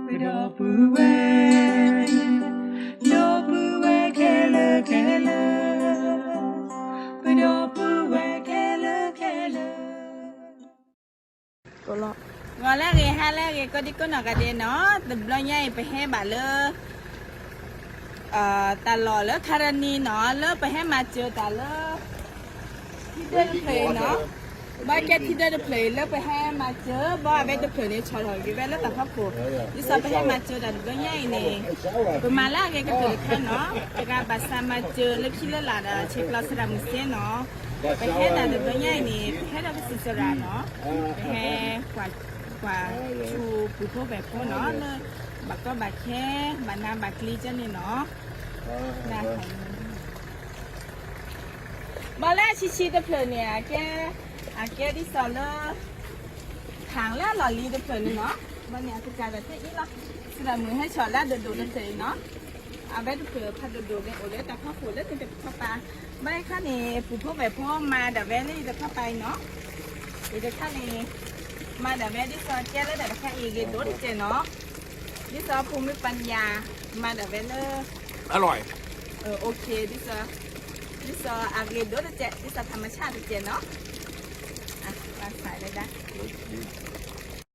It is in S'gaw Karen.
ပဒီပုၢ်ဝဲၢ်, ဒီပုၢ်ဝဲၢ်ခဲလၢာ်ခဲလၢာ်, ပဒီပုၢ်ဝဲၢ်ခဲလၢာ်ခဲလၢာ်, ဂီၤလၢအဂ့ၤ ဟါလၢအဂ့ၤ ကိးဒံကိးနီၢ်ဂၤဒဲးနီၤ, တဘျီညါအံၤ ပဟဲဘၣ်လၢ တၢ်လီၢ်လၢခါရနံနီၤ, လၢပဟဲမၤစၢၤတၢ်လၢ ထံဒၢတဖျၢၣ်အံၤနီၤ, ဘၣ်ကဲထံဒၢတဖျၢၣ်အံၤ လၢပဟဲမၤစၢၤ ဘၣ်အဝဲတဖျၢၣ်န့ၣ် ဆီၣ်ထီၣ်က့ၤဝဲလၢတၢ်ဖီခိၣ်, ဒ်သိးပဟဲမၤစၢၤတၢ်တဘျီညါအံၤန့ၣ် ပမၤလၢအဂ့ၤကတၢၢ်တခါနီၤ, တဂၤဘၣ်ဆၣ်မၤစၢၤလၢခံလၢလာ်ဒီး ဆဲးကျိးသရၣ်မုၣ်စ့နီၤ, ပဟဲတၢ်တဘျီညါအံၤန့ၣ် ပဟဲဒီးကစံၣ်သရၣ်နီၤ, ပဟဲ ကွၢ်ဆူပူၤဖိဝဲၢ်ဖိနီၤ, လၢဘၣ်ကီဘၣ်ခဲ ဘၣ်နးဘၣ်ကျံကဲန့ၣ်နီၤ, ဘၣ်လၢအဆံးဆံးတဖျၢၣ်န့ၣ် အကဲ အကဲဒ်သိးလၢ ထၣ်လၢအလီၢ်လံၤတဖျၢၣ်န့ၣ်နီၤ, ဘၣ်န့ၣ်အကစၢ်ဒီးထဲအံၤလီၤ, သရၣ်မုၣ်ဟဲဆီၣ်လၢအဒိၣ်ဒိၣ်တဖျၢၣ်အံၤနီၤ, အဝဲတဖျၢၣ်ဖးဒိၣ်ဒိၣ်န့ၣ် အိၣ်လၢတၢ်ဖီခိၣ်လၢန့ၣ်တဖီပၤ, ဘၣ်အခါန့ၣ် ပူၤဖိဝဲၢ်ဖိမၤဒၣ်ဝဲလၢယတဖီပၤအံၤနီၤ, ယတခါန့ၣ် မၤဒၣ်ဝဲဒ်သိးကဲလၢတၢ်တခါအံၤဂ့ၤဒိၣ်တကဲးနီၤ, ဒ်သိးဖိမုၣ်ပညၣ် မၤဒၣ်ဝဲလၢ အလီၢ် ဒ်သိး ဒ်သိးအဂ့ၤဒိၣ်တကဲး ဒ်သိးထၣ်မဆၣ်တကဲးနီၤ, ဘၣ်ဆၣ်လၢဒၣ်